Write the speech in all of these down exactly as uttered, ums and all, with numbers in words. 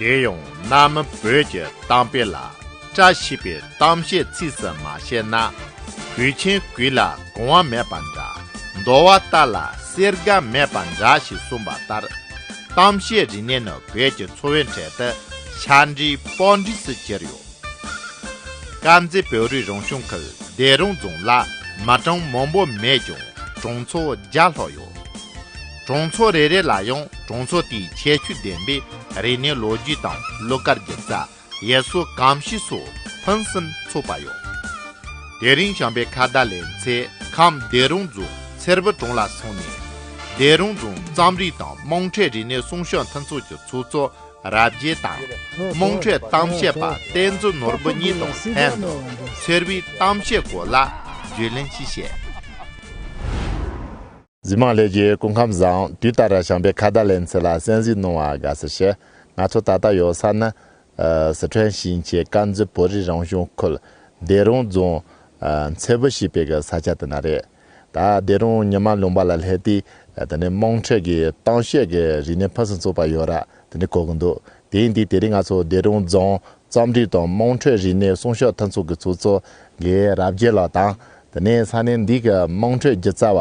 དེ་ཡང་གནའ་མི་བོད་ཀྱི་གཏམ་དཔེ་ལ། བཀྲ་ཤིས་པའི་གཏམ་བཤད་ཚིགས་སུ་མ་བཤད་ན། གོས་ཆེན་གོས་ལ་གོང་བ་མེད་པ་འདྲ། འདོ་བ་རྟ་ལ་གསེར་སྒམ་མེད་པ་འདྲ་ཞེས་གསུངས་པ་ལྟར། གཏམ་བཤད་རིག་གནས་ནི་བོད་ཀྱི་འཚོ་བའི་ཁྲོད་དུ་ཤ་འདྲེས་པོ་འདྲེས་སུ་གྱུར་ཡོད། དཀར་མཛེས་བོད་རིགས་རང་སྐྱོང་ཁུལ་སྡེ་རོང་རྫོང་ལ་མི་གྲངས་མང་པོ་མེད་ཀྱང་གྲོང་ཚོ་བརྒྱ་ལྷག་ཡོད། གྲོང་ཚོ་རེ་རེ་ལ་ཡང་གྲོང་ཚོ་དེའི་ཁྱད་ཆོས་ལྡན་པའི་རིག་གནས་ལོ་རྒྱུས་དང་གླུ་གར་སྒྱུ་རྩལ། ཡུལ་སྲོལ་གོམས་གཤིས་སོགས་ཕུན་སུམ་ཚོགས་པ་ཡོད། དེ་རིང་བྱམས་པའི་ཁ་བརྡ་ལེ་ཚན་ཁམས་སྡེ་རོང་རྫོང་ཚེ་རྦུ་གྲོང་ལ་སོང་ནས། སྡེ་རོང་རྫོང་རྩོམ་རིག་དང་དམངས་ཁྲོད་རིག་གནས་སྲུང་སྐྱོབ་མཐུན་ཚོགས་ཀྱི་ཚོགས་གཙོ་རབ་རྒྱས་དང་། དམངས་ཁྲོད་གཏམ་བཤད་པ་བསྟན་འཛིན་ནོར་བུ་གཉིས་དང་ལྷན་དུ་ཚེ་རྦུའི་གཏམ་བཤད་སྐོར་ལ་རྒྱུས་ལོན་ཞིག་བྱས། གཟིགས་མང་ལྷན་རྒྱས་སྐུ་ཁམས་བཟང་། དུས་ལྟར་བྱམས་པའི་ཁ་བརྡ་ལེ་ཚན་ལ་གསན་གཟིགས་གནང་བར་དགའ་བསུ་ཞུ། ང་ཚོ་ད་ལྟ་ཡོད་ས་ནི། ཨ། སི་ཁྲོན་ཞིང་ཆེན་དཀར་མཛེས་བོད་རིགས་རང་སྐྱོང་ཁུལ་སྡེ་རོང་རྫོང་། ཨ། ཚེ་རྦུ་ཞེས་པའི་གི་ས་ཆ་དེ་ན་རེད། ད་སྡེ་རོང་ཉི་མ་ལུང་པ་ལ་སླེབས་དུས། ཨ། དེ་ནས་དམངས་ཁྲོད་ཀྱི་གཏམ་བཤད་ཀྱི་རིག་གནས་ཕུན་སུམ་ཚོགས་པ་ཡོད་ར་དེ་འདྲ་གོ་གི་འདུག་དེ་ཡིན་དུས་དེ་རིང་ང་ཚོ་སྡེ་རོང་རྫོང་རྩོམ་རིག་དང་དམངས་ཁྲོད་རིག་གནས་སྲུང་སྐྱོབ་མཐུན་ཚོགས་ཀྱི་ཚོགས་གཙོ་རྒན་རབ་རྒྱས་ལགས་དང་། དེ་ནས་ས་གནས་འདི་གི་དམངས་ཁྲོད་སྒྱུ་རྩལ་བ་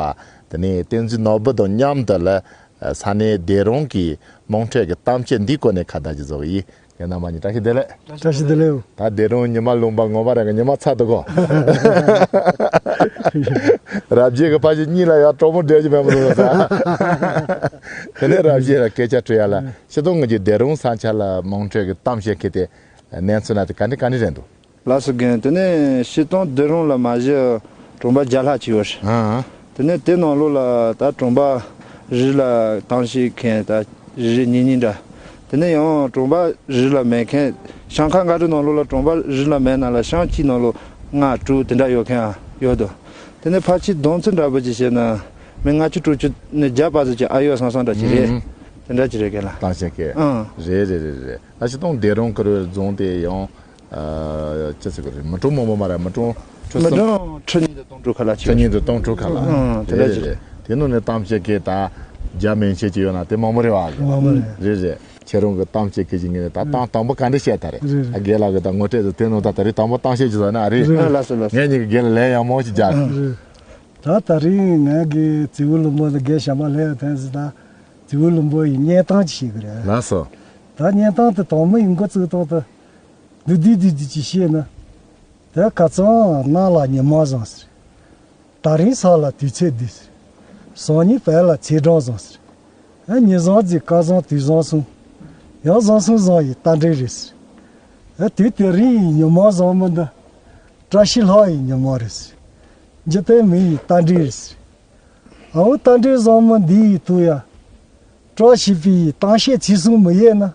དེ་ནས་བསྟན་འཛིན་ནོར་བུ་དང་མཉམ་དུ་ལ། ས་གནས་སྡེ་རོང་གི་དམངས་ཁྲོད་ཀྱི་གཏམ་བཤད་འདིའི་སྐོར་ནས་ཁ་བརྡ་ཅིག་བཟོ་གི་ཡིན། ངའི་རྣམ་པ་གཉིས་བཀྲ་ཤིས་བདེ་ལེགས། བཀྲ་ཤིས་བདེ་ལེགས། ད་སྡེ་རོང་ཉི་མ་ལུང་པ་ངོ་མ་རང་གི་ཉི་མ་ཚ་འདུག་གོ། རབ་རྒྱས་ཀྱི་ཕ་གཞིས་གཉིས་ལ་ཡང་གྲོགས་མོ་འདྲ་ཅིག་མེད་པ་འདུག་ས། དེ་ནས་རབ་རྒྱས་ལ་སྐད་ཆ་དྲི་ཡ་ལ། སྤྱིར་བཏང་ངེད་ཀྱི་སྡེ་རོང་ས་ཆ་ལ་དམངས་ཁྲོད་ཀྱི་གཏམ་བཤད་མཁན་དེ་གནས་ཚུལ་ན་དེ་ག་འདྲ་ག་འདྲ་རེད་འདུག་ལགས་སོ་རྒན། དེ་ནས་སྤྱིར་བཏང་སྡེ་རོང་ལ་མ་གཞི་གྲོང་པ་བརྒྱ་ལྷག་ཅིག་ཡོད་རེད། ཨང་། དེ་ནས་དེ་ནང་ལོགས་ལ་ད་གྲོང་པ་རེ་ལ་གཏམ་བཤད་མཁན་ད་རེ་རེ་གཉིས་གཉིས་འདྲ། དེ་ནས་ཡང་གྲོང་པ་རེ་ལ་མེད་མཁན། ཤང་ཁ་འགའ་རེ་ནང་ལོགས་ལ་གྲོང་པ་རེ་ལ་མེད་ན་ལ་ཤང་གཅིག་ནང་ལོགས་ལྔ་དྲུག་དེ་འདྲ་ཡོད་མཁན་ཡོད་དོ། དེ་ནས་ཕལ་ཆེར་བསྡོམས་ཚུལ་འདྲ་པོ་ཅིག་བྱས་ན་མི་ལྔ་བཅུ་དྲུག་ཅུ་ནས་བརྒྱ་བར་དུ་ཅིག་ཨ་ཡོད་སང་སང་འདྲ་ཅིག་རེད། ཨང་། དེ་འདྲ་ཅིག་རེད་རྒན་ལགས། གཏམ་བཤད་མཁན། ཨང་། རེད་རེད་རེད་རེད། ད་སྤྱིར་བཏང་སྡེ་རོང་ཁུལ་རྫོང་དེ་ཡང་། ཨ། ཅི་ཟེར་དགོས་རེད། མི་གྲངས་མང་པོ་མ་རེད། མི་གྲངས་ཁྲི་མི་གསུམ། གྲངས་ཁྲི་གཉིས་དང་སྟོང་དྲུག་ཁ་ལ་ཁྲི་གཉིས་དང་སྟོང་དྲུག་ཁ་ལ། ཨང་། དེ་འདྲ་རེད་ཅིག་རེད། དེ་ནང་ནས་གཏམ་བཤད་མཁན་ད་བརྒྱ་མན་ཆད་ཅིག་ཡོད་ན་དེ་མང་པོ་རེད་བ། མང་པོ་རེད། རེད་རེད། ཁྱེད་རང་གི་གཏམ་བཤད་མཁན་ཅིག་ངས་ད་གཏམ་དང་པོ་ག་འདྲ་བཤད་ད་རེད། རེད་རེད། ཨ། རྒན་ལགས་ཀྱིས་ད་ངོ་སྤྲོད་དུ་དེ་ནང་ད་ད་རེས་དང་པོ་གཏམ་བཤད་ཅིག་བཟོས་ན་ཨ་རེད། རེད། ལགས་སོ་ལགས་སོ། ངས་ཉིད་ཀྱི་རྒན་ལ་ལན་ཡང་མང་ཞིག་རྒྱག་རེད། ད་ད་རིང་ངའི་གི་ཙེའུ་ལུང་པ་དང་རྒན་ཞྭ་དམར་ལྷས་ཡོད་དོན་ཟེར་ད་ཙེའུ་ལུང་པ་ཡི་བསྙེན་གཏམ་ཅིག་བཤད་གི་རེད། ལགས་སོ། ད་བསྙེན་གཏམ་དེ་དང་མོ་ཡི་འགོ་བཙུགས་སྟངས་དེ། འདི་འདི་འདི་འདི་ཅིག་བཤད་ན། དེ་ཁ་སང་གནམ་ལ་ཉི་མ་བཟང་ཟེར། ད་རིང་ས་ལ་དུས་ཚོད་བདེ་ཟེར། སང་ཉིན་བལ་ལ་ཚེས་གྲངས་བཟང་ཟེར། ཨ། ཉི་བཟང་རྫིག་སྐལ་བཟང་དུས་བཟང་གསུམ། ཡང་བཟང་གསུམ་བཟང་ཡི་རྟ་མགྲིན་རེད་ཟེར། ཨ། དུས་དེ་རིང་ཡི་ཉི་མ་བཟང་མོ་འདི། བཀྲ་ཤིས་ལྷ་ཡི་ཉི་མ་རེད་ཟེར། འཇིག་རྟེན་མི་ཡི་རྟ་མགྲིན་རེད་ཟེར། ཨའོ་རྟ་མགྲིན་བཟང་མོ་འདི་ཡི་ཐུགས་ཡ། བཀྲ་ཤིས་པའི་གཏམ་བཤད་ཚིག་གསུམ་མི་ཡོད་ན།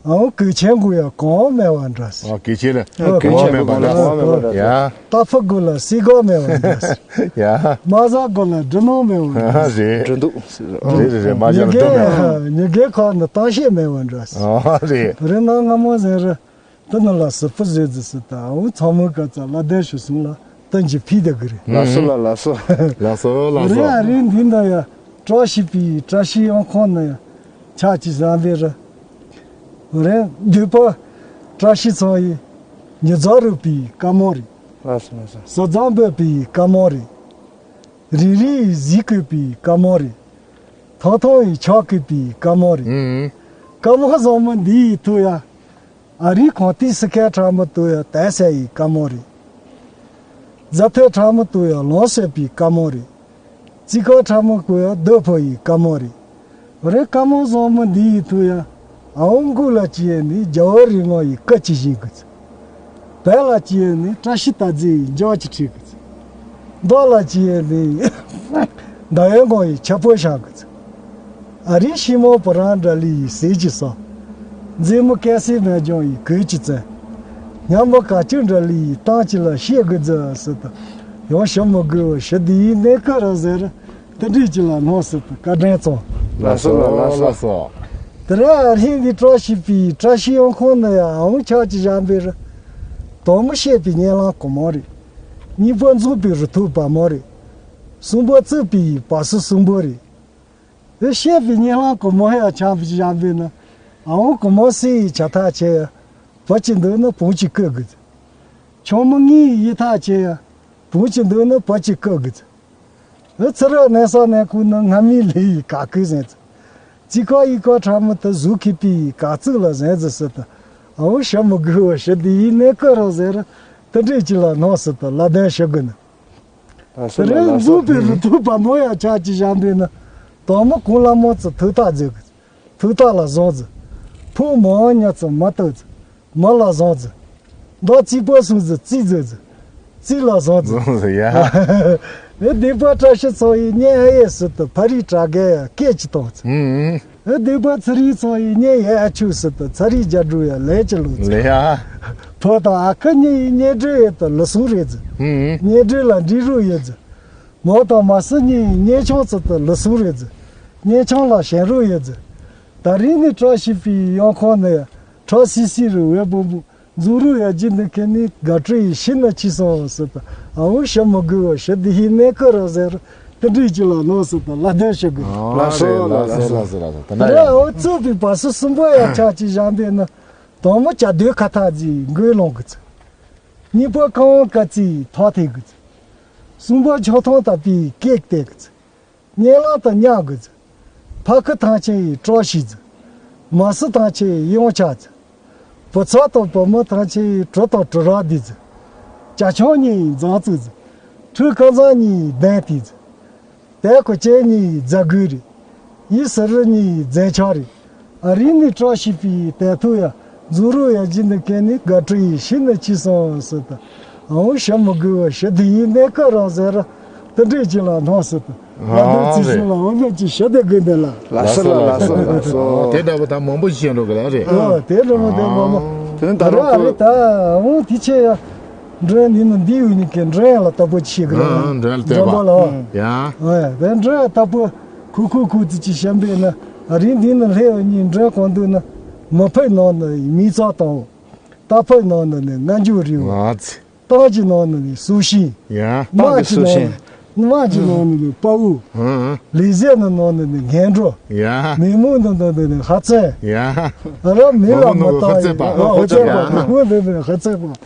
ཨའོ་གོས་ཆེན་གོས་ཡ་གོང་མེད་པ་འདྲ་ཟེར། ཨ། གོས་ཆེན་ལ་ཨ། གོང་མེད་པ་འདྲ་ཟེར། ཡ། རྟ་ཕོ་མགོ་ལ་སིལ་ག་མེད་པ་འདྲ་ཟེར། ཡ། མ་བཟའ་མགོ་ལ་འབྲུ་སྣ་མེད་པ་འདྲ་ཟེར། ཨ། རེད། འབྲུ་འདུག་ཟེར། རེད་རེད་རེད། མ་བཟའ་ལ་འབྲུ་མེད་པ། ཉི་གེ་ཁ་ན་གཏམ་བཤད་མེད་པ་འདྲ་ཟེར། ཨ། རེད། རེད་ན་སྔ་མོ་ཟེར་རེད། དེ་ནི་ལ་སི་ཕུ་ཟེར་ཟེར་ཟེར་ད་འུ་ཚང་མའི་སྐབས་སུ་ལ་དན་ཞུ་སོང་ལ་དོན་གྱི་ཕི་དེ་གི་རེད། ལགས་སོ་ལགས་ལགས་སོ། ལགས་སོ་ལགས་སོ། རེད་ཨ་རེད་འདི་འདྲ་ཡ། བཀྲ་ཤིས་པའི་བཀྲ་ཤིས་ཡང་ཁོང་ནི་ཡ། ཆ་ཅི་བཟང་བའི་རེད། རེད་འདུས་པ། བཀྲ་ཤིས་ཚང་ཡི། ཉི་ཟླ་རུ་པའི་བཀའ་མོ་རེད། ལགས་སོ་ལགས་སོ། ཟོ་རྫོང་འབོད་པའི་བཀའ་མོ་རེད། རིག་རིག་ཡི་གཟིགས་བཀོད་པའི་བཀའ་མོ་རེད། ཐང་ཐང་ཡི་ཆག་བཀོད་པའི་བཀའ་མོ་རེད། ཨུམ། བཀའ་མོ་བཟང་མོ་འདི་ཡི་ཐུགས་ཡ། ཨ་རིའི་ཁོང་ཏི་སི་ཁའི་ཁྲ་མོ་ཏུ་ཡ་དད་སའི་བཀའ་མོ་རེད། རྫ་ཐོའི་ཁྲ་མོ་ཏུ་ཡ་ལོང་སོད་པའི་བཀའ་མོ་རེད། རྩི་ཁའི་ཁྲ་མོ་ཀུ་ཡ་རྡོ་ཕོ་ཡི་བཀའ་མོ་རེད། རེད་བཀའ་མོ་བཟང་མོ་འདི་ཡི་ཐུགས་ཡ། ཨ་འོ་མགུ་ལ་ཅི་ཡ་ནི་རྒྱལ་བ་རིགས་ལྔ་ཡི་སྐུ་ཅི་བཞེངས་གི་ཚུལ། བལ་ལ་ཅི་ཡ་ནི་བཀྲ་ཤིས་རྟ་རྫི་ཡི་འཇའ་ཅི་ཁྲིད་གི་ཚུལ། མདོ་ལ་ཅི་ཡ་ནི་ཟླ་བའི་སྒང་ཡི་ཆ་ཕོ་ཤང་གི་ཚུལ། ཨ་རིའི་ཤིང་མོ་བུ་རང་འདྲ་ལི་ཡི་ཟས་ཀྱི་ས། མཛེས་མོ་སྐལ་སྲིད་མེ་ལྗང་ཡི་གོས་ཀྱི་བཙན། ཉམས་མོ་དཀའ་སྤྱད་འདྲ་ལི་ཡི་གཏམ་གྱི་ལ་བཤད་དགོས་རྫི་ཟེར་དུ། ཡང་ཞུ་མི་དགོས་པ་ཞུ་འདི་ཡི་གནས་སྐབས་ར་ཟེར། དེ་འདྲའི་ཅི་ལ་ནོ་ཟེར་དུ་བཀའ་དྲིན་བསམ། ལགས་སོ་ལགས་སོ། དེ་ར་ཨ་རིང་འདི་བཀྲ་ཤིས་པའི་བཀྲ་ཤིས་ཡང་ཁོང་ནི་ཡ་ཨང་ཆགས་ཀྱི་བཞག་པའི་ར། དོ་མི་ཤེས་པའི་ཉེ་ལམ་གོ་མོ་རེད། གཉིས་པ་འཛུགས་པའི་རུ་ཐུག་པ་མོ་རེད། གསུམ་པ་བཙུགས་པའི་བ་སུ་གསུམ་པོ་རེད། དེ་ཤེས་པའི་ཉེ་ལམ་གོ་མོ་ཡ་ཆགས་པའི་བཞག་པའི་ན། ཨའོ་གོ་མོ་སི་ཡི་ཆ་ཐག་ཆེ་ཡ། བུ་གཅིག་འདུག་ན་བུ་གཅིག་བཀོད་དགོས། ཆུང་མ་ངའི་ཡི་ཐག་ཆེ་ཡ། བུ་གཅིག་འདུག་ན་བུ་གཅིག་བཀོད་དགོས། ཨ་ཚུ་ར་གནས་ས་གནས་ཁུལ་ན་སྔ་མའི་ལས་ཡི་ག་ཁུལ་ཟེར་ཚེ། རྩིས་ཁ་ཡིག་ཁ་ཁྲ་མི་ཐུ་གཟུགས་ཁེ་པི་ཡི་ག་ཚུགས་ལ་ཟེར་ཚེ་སི་ཏུ། ཨའོ་ཤ་མི་དགོས་བ་ཤི་དི་ཡི་གནས་ཀི་ར་ཟེར་ར་དི་འདྲས་ཅི་ལ་ནོ་སི་ཏུ་ལ་དན་ཤི་དགོས་ནི། ལགས་སོ་དེ་རིང་ལགས་སོ། འཛུགས་པའི་རུ་ཐུག་པ་མོ་ཡ་ཆ་ཅི་བཞག་འདི་ནི། དང་མོ་གུང་ལ་མོ་ཚུ་ཐུག་ཐག་མཛོད་གི། ཐུག་ཐག་ལ་བཟུང་ཟི། ཕུག་མོ་ཉ་ཚུ་མ་ཐུག་ཟི། མ་ལ་བཟུང་ཟི། མདོ་རྩིག་པ་སུང་ཟི་རྩིག་མཛོད་ཟི། རྩིག་ལ་བཟུང་ཟི། བཟུང་ཟི་ཡ། ཨེ་སྡིག་པ་བཀྲ་ཤིས་ཚོགས་ཡི་གཉེན་ཨ་ཡེ་སི་ཏུ་ཕ་རི་དྲ་གེ་ཡ་སྐད་ཅི་གཏོང་ཟི། ཨུམ། ཨེ་སྡིག་པ་ཚེ་རིང་ཚོགས་ཡི་གཉེན་ཡེ་ཨ་ཆུ་སི་ཏུ་ཚ་རི་རྒྱ་གྲུ་ཡ་ལས་ཅི་ལུ་ཟི། ལེ་ཡ། ཕོ་དང་ཨ་ཁུ་གཉིས་ཡི་གཉེན་འབྲེལ་ཡེ་ཏུ་ལུ་སུང་རེད་ཟི། ཨུམ། གཉེན་འབྲེལ་ལ་འབྲི་རུ་ཡེ་ཟི། མོ་དང་མ་སི་གཉིས་ཡི་གཉེན་ཆུང་ཚུ་ཏུ་ལུ་སུང་རེད་ཟི། གཉེན་ཆུང་ལ་ཞེན་རུ་ཡེ་ཟི། ད་རིང་ནི་བཀྲ་ཤིས་པའི་ཡོང་ཁོང་ནི་ཁྲོ་སི་སི་རུ་བེ་བུ་བུ་འཛུགས་རུ་ཡ་ཇི་ནི་ཁེ་ནི་དགའ་སྤྲོ་ཡི་ཤི་ན་ཆི་སོང་སི་ཏུ། ཨའོ་ཤ་མི་དགོས་བ་ཤི་དི་ཧི་གནས་ཀི་ར་ཟེར་ར་དི་འདྲས་ཅི་ལ་ནོ་སི་ཏུ་ལ་དན་ཤི་དགོས། ལགས་སོ་ལགས་སོ་ལགས་སོ་ལགས་སོ། དེ་ན་རེ་ཡང་ཨའོ་གཙོས་པའི་བ་སི་གསུམ་པ་ཡ་ཆ་ཅི་བཞག་འདི་ནི། དང་མོ་བྱ་སྡོད་ཁ་ཐག་ཟི་མགོའི་ལོང་གི་ཚུ། གཉིས་པ་ཁང་བ་ཀ་ཙི་ཐོག་ཐེ་གི་ཚུ། གསུམ་པ་ཆོ་ཐང་ད་པི་ཀེག་ཏེ་གི་ཚུ། གཉེན་ལང་དང་མཉམ་དགོས་ཚུ། ཕ་ཁུ་ཐང་ཆེན་ཡི་སྤྲོ་ཤི་ཚུ། མ་སི་ཐང་ཆེན་ཡི་ཡོང་ཆ་ཚུ། བུ་ཚ་དང་བུ་མོ་ཐང་ཆེན་ཡི་གྲུ་དང་གྲུ་ར་དི་ཚུ། ཅ་ཆུང་གཉིས་ཡི་མཛངས་བཙུགས་ཚུ། ཁྲུ་ཁ་མཛངས་གཉིས་ཡི་གདན་དི་ཚུ། དེ་ཀོ་ཅན་གཉིས་ཡི་རྫ་གུ་རེད། ཡི་སི་རི་གཉིས་ཡི་རྫས་ཆ་རེད། ཨ་རིང་ནི་བཀྲ་ཤིས་པའི་དད་ཐུག་ཡ། འཛུགས་རུ་ཡ་ཇི་ནི་ཀེ་ནི་དགའ་སྤྲོ་ཡི་ཤི་ནི་ཆི་སོང་སི་ཏུ། ཨའོ་ཤ་མི་དགོས་བ་ཤི་དི་ཡི་གནས་ཀི་ར་ཟེར་ར་དི་འདྲས་ཅི་ལ་ནོ་སི་ཏུ། ང་དོན་ཨ་ཚི་རེད། སུ་ལ་འོ་ན་ཅི་ཤི་དི་དགོས་ནི་ལ། ལགས་སོ་ལགས་སོ་ལགས་སོ། དེ་འདྲ་བོ་ད་མང་པོ་ཞིག་བཤད་འགྲོ་གི་ལ་རེད། ཨོ་དེ་འདྲ་མོ་དེ་མང་པོ། དེ་ནི་ད་ར་རུང་ཨ་རེད་ད། འོ་དེ་ཆེ་ཡ། མགྲོན་ནི་ནི་འདི་ཡོད་ནི་ཀེ་མགྲོན་ཡ་ལ་ལྟ་བུ་ཆི་གི་ར། ཨ་མགྲོན་ལ་ལྟ་མགྲོན་པོ་ལ། ཡ། ཨོ་དེ་མགྲོན་ལྟ་བུ། ཁུ་ཁུ་ཁུ་ཙི་ཅི་བཤམས་པས་ན། རིང་འདི་ནི་ལྷེ་བ་གཉིས་མགྲོན་གང་འདུག་ན། མི་ཕེབས་ནང་ན་མི་ཚ་དང་། རྟ་ཕེབས་ནང་ན་ནི་ང་འཇུ་རི་བ། ང་ཚི། ཏང་གི་ནང་ན་ནི་སུ་ཤི། ཡ། དམག་གི་ནང་ན་དམག་གི་ནང་ན་ནི་དཔའ་བོ། ཧུང་ཧུང་། ལི་ཟེ་ནི་ནང་ན་ནི་ངན་འགྲོ། ཡ། མི་མོ་ནི་ནང་ན་ནི་ཧ་ཚན། ཡ། ཨ་ར་མི་ལ་མི་ལྟ་ཡི་ཧ་ཚན་པ། ཧ་ཚན་པ།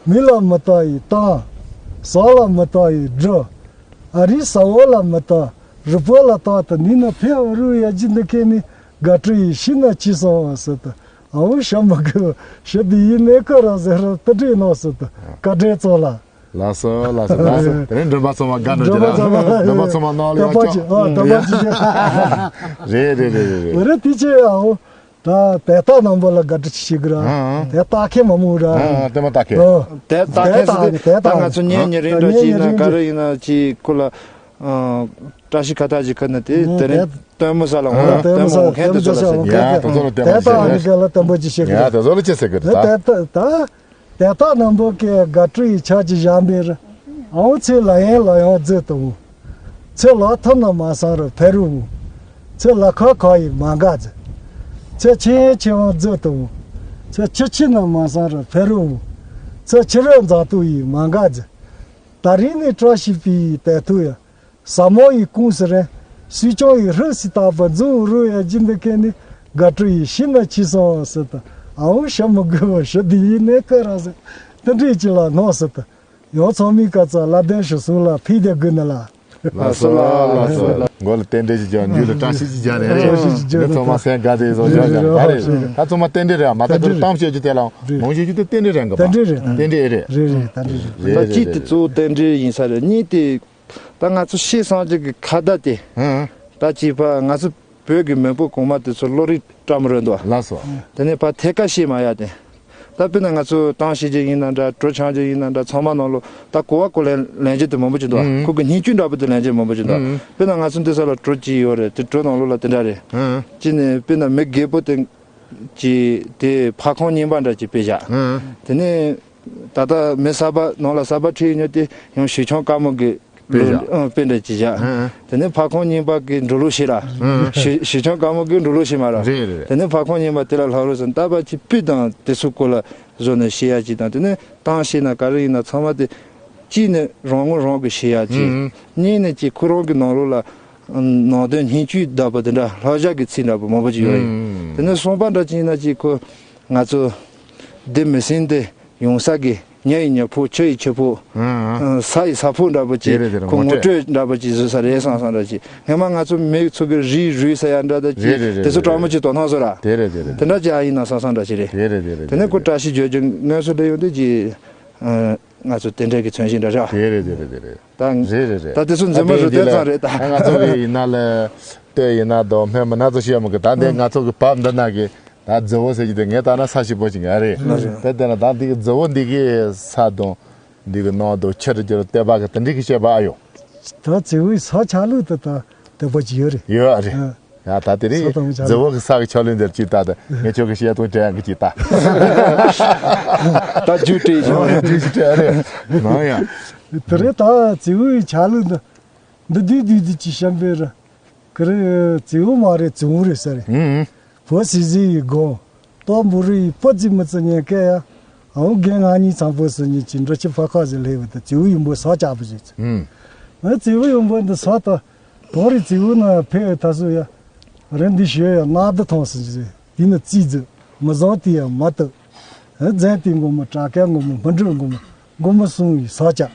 མི་ལ་མི་ལྟ་ཡི་ཏང་། ས་ལ་མི་ལྟ་ཡི་འབྲུ། ཨ་རི་ས་འོག་ལ་མི་ལྟ། རི་བོ་ལ་ལྟ་དུ་ནི་ནི་ཕེ་འུ་རུ་ཡ་ཇི་འདི་ཁེ་ནི་དགའ་སྤྲོ་ཡི་ཤི་ན་ཆི་སོང་བ་སི་ཏུ། ཨའོ་ཤ་མི་དགོས་ཤི་དི་ཡི་གནས་ཀི་ར་ཟེར་ར་དི་འདྲས་ནོ་སི་ཏུ། བཀའ་དྲིན་གཙོ་ལ། ལགས་སོ་ལགས་སོ་ལགས་སོ། དེ་ནས་མགྲོན་པ་ཚང་མ་དགའ་འགྲོ་གི་ར། མགྲོན་པ་ཚང་མ་ནང་ལ་ཡ་ཅོ། ཨ་དམ་པ་ཅི་ཞེས། རེད་རེད་རེད་རེད་རེད། འོ་རེད་དེ་ཆེ་ཨའོ། ད་དེ་ལྟ་རྣམ་པ་ལ་དགའ་སྤྲོ་ཞིག་གི་ར། ཨ་ཨ། དེ་ལྟ་མཁན་མ་མོ་ར། ཨ་ཨ། དེ་མ་ལྟ་མཁན། ཨོ། དེ་ལྟ་མཁན་ཟེར་དེ་ད་ང་ཚོ་ཉན་ཉེ་རིང་འགྲོ་ཅིག་ན་ག་རེ་ཡིན་ན་ཅིག་ཁོ་ལ། ཨ། བཀྲ་ཤིས་ཁ་བཏགས་ཅིག་ཁ་ན་དེ་དེ་རིང་སྟོན་མོ་ས་ལ་འོང་ན་སྟོན་མོ་ས་འོང་མཁན་དེ་ཚོ་ལ་ཟེར་ཉེ། ཡ་དེ་ཚོ་ལ་སྟོན་མོ་ཟེར་ཉེ། ཡ་དེ་ཚོ་ལ་ཅི་ཟེར་གི་རེད་ད། དེ་ད། དེ་དག་རྣམ་པ་ཀའི་དགའ་སྤྲོ་ཡི་ཆ་ཅི་བཞག་པའི་རི། ཨའོ་ཚེ་ལ་ཡན་ལ་ཡང་རྫི་དང་། ཚེ་ལ་ཐུབ་ན་མ་སང་རི་ཕེ་རུ་བུ། ཚེ་ལ་ཁ་ཁ་ཡི་མ་འགའ་རྫི། ཚེ་ཆེ་ཡན་ཆེ་ཡང་རྫི་དང་། ཚེ་ཆི་ཆི་ན་མ་སང་རི་ཕེ་རུ་བུ། ཚེ་ཆི་རི་མཛའ་ཏུ་ཡི་མ་འགའ་རྫི། ད་རིང་ནི་བཀྲ་ཤིས་པའི་དད་ཐུག་ཡ། ཟ་མོ་ཡི་ཀུང་སི་རེ། སུས་ཀྱང་ཡི་ཧྲི་སི་ཏག་པ་འཛུམ་རུ་ཡ་ཇི་འདི་ཁེ་ནི་དགའ་སྤྲོ་ཡི་ཤི་ན་ཆི་སོང་སི་ཏུ། ཨའོ་ཤ་མི་དགོས་བ་ཤི་དི་ཡི་གནས་ཀི་ར་ཟེར་དི་འདྲས་ཅི་ལ་ནོ་སི་ཏུ། ཡང་ཚང་མི་ཀ་ཙ་ལ་དན་ཤི་སུ་ལ་ཕི་དེ་དགོས་ནི་ལ། ལགས་སོ་ལགས་སོ། མགོ་ལ་རྟེན་འབྲེལ་ཞིག་ཀྱང་མཇུག་ལ་བཀྲ་ཤིས་ཤིག་ཀྱང་རེད། བཀྲ་ཤིས་ཤིག་ཀྱང་ནི་ཚང་མ་སེམས་དགའ་དེ་བཟོ་ཀྱང་ཀྱང་ད་རེད། ད་ཚང་མ་རྟེན་འབྲེལ་རེད། མ་ད་དེར་གཏམ་བཤད་རྒྱུ་དེ་ལ་མང་ཤོས་རྒྱུ་དེ་རྟེན་འབྲེལ་རེད་འགོ་པ། རྟེན་འབྲེལ་རེད། རྟེན་འབྲེལ་རེད། རེད་རེད་ད་འདྲ་རེད། རེད་ད་རེད་གཅིག་དེ་རེད། གཙོ་བོ་རྟེན་འབྲེལ་ཡིན་ས་རེད། གཉིས་དེ། ད་ང་ཚོ་ཤེས་སོང་ཅིག་གི་ཁ་བརྡ་དེ། ཧུང་། ད་ཅིག་ཕ་ང་ཚོ་བོད་ཀྱི་མེས་པོ་གོང་མ་དེ་ཚོ་བློ་རིག་བཀྲ་མི་རུང་འདུག་ལགས་སོ། དེ་ནས་ཕ་ཐད་ཀ་ཤེས་མ་ཡ་དེ། ད་དཔེར་ན་ང་ཚོ་ཏང་ཤེས་ཀྱི་ཡིན་ན་འདྲ། གྲོ་ཆང་ཀྱི་ཡིན་ན་འདྲ། ཚང་མ་ནང་ལོ་ད་གོ་བ་གོ་ལེན་ལེན་རྒྱུ་དེ་མང་པོ་ཅིག་འདུག་ཧུང་། ཁོ་གི་སྙིང་བཅུད་འདྲ་པོ་དེ་ལེན་རྒྱུ་མང་པོ་ཅིག་འདུག་ཧུང་། དཔེར་ན་ང་ཚོ་འདི་ས་ལ་གྲོ་ཅིག་ཡོད་རེད། དེ་གྲོ་ནང་ལོ་ལ་དེ་འདྲ་རེད། ཧུང་། ཅི་ནས་དཔེར་ན་མི་རྒད་པོ་དེ་ཅི་དེ་ཕ་ཁང་རྙིང་པ་འདྲ་ཅིག་དཔེ་བཞག་ཧུང་། དེ་ནས་ད་ལྟ་མི་གསར་པ་ནང་ལ་གསར་པ་ཁྲིད་ཡོང་དུས་ཡང་ཞིག་ཆང་དཀར་མོ་གི་དཔེ་བཞག་ཨང་། དཔེ་འདྲ་ཅིག་བཞག་ཨང་། དེ་ནས་ཕ་ཁང་རྙིང་པ་གི་འགྲོ་ལུགས་ཤེས་ར། ཨང་། ཞི་ཞི་ཆང་དཀར་མོ་གི་འགྲོ་ལུགས་ཤེས་མ་ར། རེད་རེད་རེད། དེ་ནས་ཕ་ཁང་རྙིང་པ་དེ་ལ་ལྷག་རོགས་སུ་ལྟ་བ་ཅིག་སྤུས་དང་དེ་ཚོ་སྐོར་ལ་བཟོ་ནས་ཤེས་ཡ་ཅིག་དང་། དེ་ནས་ཏང་ཤེས་ན་ག་རེ་ཡིན་ན་ཚང་མ་དེ་གཅིག་ནས་རང་ངོ་རང་གི་ཤེས་ཡ་ཅིག་ཨང་། གཉིས་ནས་ཅིག་ཁོ་རང་གི་ནང་ལོགས་ལ་ ནང་དོན་སྙིང་བཅུད་འདྲ་པོ་དེ་འདྲ་ལྷ་བཞག་གི་ཚིག་འདྲ་པོ་མང་པོ་ཅིག་ཡོད་རེད། དེ་ནས་གསུམ་པ་འདྲ་ཅིག་ཡིན་ན་ཅིག་ཁོ་ང་ཚོ་སྡེ་མི་སེང་སྡེ་ཡོང་ས་གི་ཉ་ཡི་ཉ་ཕོ་ཆུ་ཡི་ཆུ་ཕོ། ཨ་ས་ཡི་ས་ཕོ་འདྲ་པོ་ཅིག་དེ་རེད་དེ་རེད། ཁོ་ངོ་ངོ་སྤྲོད་འདྲ་པོ་ཅིག་བཟོས་ས་རེད་བསམ་བསམ་འདྲ་ཅིག་ངས་མ་ང་ཚོ་མི་ཚོ་གི་རིགས་རུས་ས་ཡ་འདྲ་འདྲ་ཅིག་རེད་རེད་རེད། དེ་ཚོ་དྲང་མོ་ཅིག་དོ་སྣང་བཟོ་ར། དེ་རེད་དེ་རེད། དེ་འདྲ་ཅིག་ཨ་ཡིན་ན་བསམ་བསམ་འདྲ་ཅིག་རེད། དེ་རེད་དེ་རེད། དེ་ནས་ཁོ་བཀྲ་ཤིས་བརྗོད་རྒྱུ་ངལ་གསོ་འདྲ་ཡོང་དུས་ཅིག་ང་ཚོ་དེ་འདྲ་གི་མཚོན་བྱེད་འདྲ་རེད། དེ་རེད་དེ་རེད་དེ་རེད། ད་རེད་རེད་རེད། ད་དེ་ཚོ་མཛུབ་མོ་རུ་སྟོན་ཙང་རེད་ད། ང་ཚོ་གི་ཡིན་ན་ལ་ལྟོས་ཡིན་ན་དོ་སྨན་མི་སྣ་ཚོ་ཤེས་མི་གི་ད་འདི་ང་ཚོ་གི་བབ་འདི་ན་གི་ད་རྫི་བོ་ཟེར་གྱི་དེ་ངས་ལྟ་ན་ས་ཞིག་པོ་ཞིག་ང་རེད། ད་དེ་ན་ད་འདི་གི་རྫི་བོ་འདི་གི་ས་དང་འདི་གི་ནང་དུ་ཆུ་རུ་རྒྱུ་རུ་བལྟས་པ་གི་དེ་འདྲི་གི་བཤད་པ་ཨ་ཡོ། ད་རྫི་བོའི་ས་ཆ་ལུགས་དུ་ད་དེ་པོ་ཅིག་ཡོད་རེད། ཡོད་རེད། ཡ་ད་དེ་རིང་ས་དང་ཆ་རྫི་བོ་གི་ས་གི་ཆ་ལུགས་འདིར་ཅིག་ད་ད་ངས་ཁྱོད་ཀྱི་བཤད་སྟངས་དྲན་གི་ཅིག་ད། ད་རྒྱུ་སྤྲད་ཡོང་། རྒྱུ་ཞིག་སྤྲད་རེད། ནང་ཡ། དེ་རེད་ད་རྫི་བོའི་ཆ་ལུགས་འདི་འདི་འདི་འདི་ཅིག་བཤམས་པའི་ར་གི་རེད། རྫི་བོ་མ་རེད་རྫི་བོ་རེད་ཟེར་རེད། ཨུ་ཨུ། བོད་སྲིད་གཞུང་གི་དགོངས་ཏོག་འབུ་རི་ཡི་སྤུ་རྩེ་མི་རྩེ་ཉན་སྐད་ཡ། ཨའུ་རྒན་ང་གཉིས་ཚང་པོ་སྲིད་ཉིན་གྱི་འགྲོ་ཆུ་ཕ་ཁ་ཟེར་སླེབས་པ་དང་རྫི་བོ་ཡུན་པོ་ས་བཅག་པ་ཟེར་ཚེ། ཨུ། ཨ་རྫི་བོ་ཡུན་པོ་འདི་ས་ད་དོང་རི་རྫི་བོ་ན་ཕེབས་ད་སུ་ཡ། རེ་འདི་ཞོལ་ཡ་གནག་རྡུལ་ཐང་སྲིད་ཟེར་དེ་ནི་རྩིས་རྫི་མི་བཟང་དེ་ཡ་མ་བཏུབ། ཨ་རྫན་དེ་མགོ་མོ་བྲག་སྐད་མགོ་མོ་སྨུན་འབྲུ་མགོ་མོ་མགོ་མོ་གསུམ་ཡི་ས་བཅག་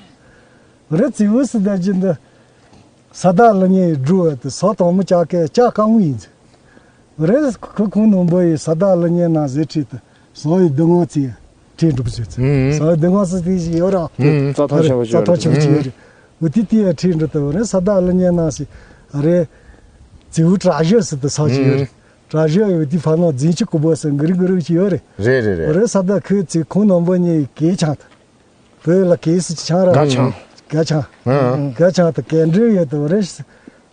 རེ་རྫི་བོ་སྲིད་ད་ཀྱི་འདི། ས་བདག་ཀླུ་གཉན་སྒྲུབ་པ་དེ་ས་དང་མི་ལྕགས་ཀའི་ལྕགས་དཀར་མོ་ཡིན་ཚེ། རེས་ཁུ་ཁུང་ནང་འབོ་ཡི་ས་བདག་ཀླུ་གཉན་ན་ཟེར་ཁྲིད་དུ་ཟངས་ཡི་སྡུག་བསྔལ་ཚེ་ཁྲིད་འགྲུབ་ཟེར་ཚེ། ཨུ་ཨུ། ཟངས་ཡི་སྡུག་བསྔལ་ཟེར་དེ་ཞིག་ཡོད་ར། ཨུ་ཨུ། རྩྭ་ཐང་ཆེན་པོ་ཅིག་རྩྭ་ཐང་ཆེན་པོ་ཅིག་ཡོད་རེད། འུ་དེ་དེ་ཡ་ཁྲིད་འགྲོ་དུ་རེ་ས་བདག་ཀླུ་གཉན་ན་ཟེར་རེ། རྫི་བོ་བྲག་བཞི་ཟེར་དུ་ས་ཅིག་ཡོད་རེད། བྲག་བཞི་ཡོད་དེ་ཕ་ནང་རྫིང་ཆུ་ཀུ་བོ་ཟེར་གི་རིག་གི་རིག་ཅིག་ཡོད་རེད། རེད་རེད་རེད། རེ་ས་བདག་ཁོའི་ཚེ་ཁོང་ནང་འབོ་ཉེ་ཡི་གེ་ཆང་དུ། བོད་ལ་གེ་སི་ཆང་ར། སྒ་ཆང་། སྒ་ཆང་། ཨ། སྒ་ཆང་དུ་གད་འདྲེ་ཡོད་དུ་རེ།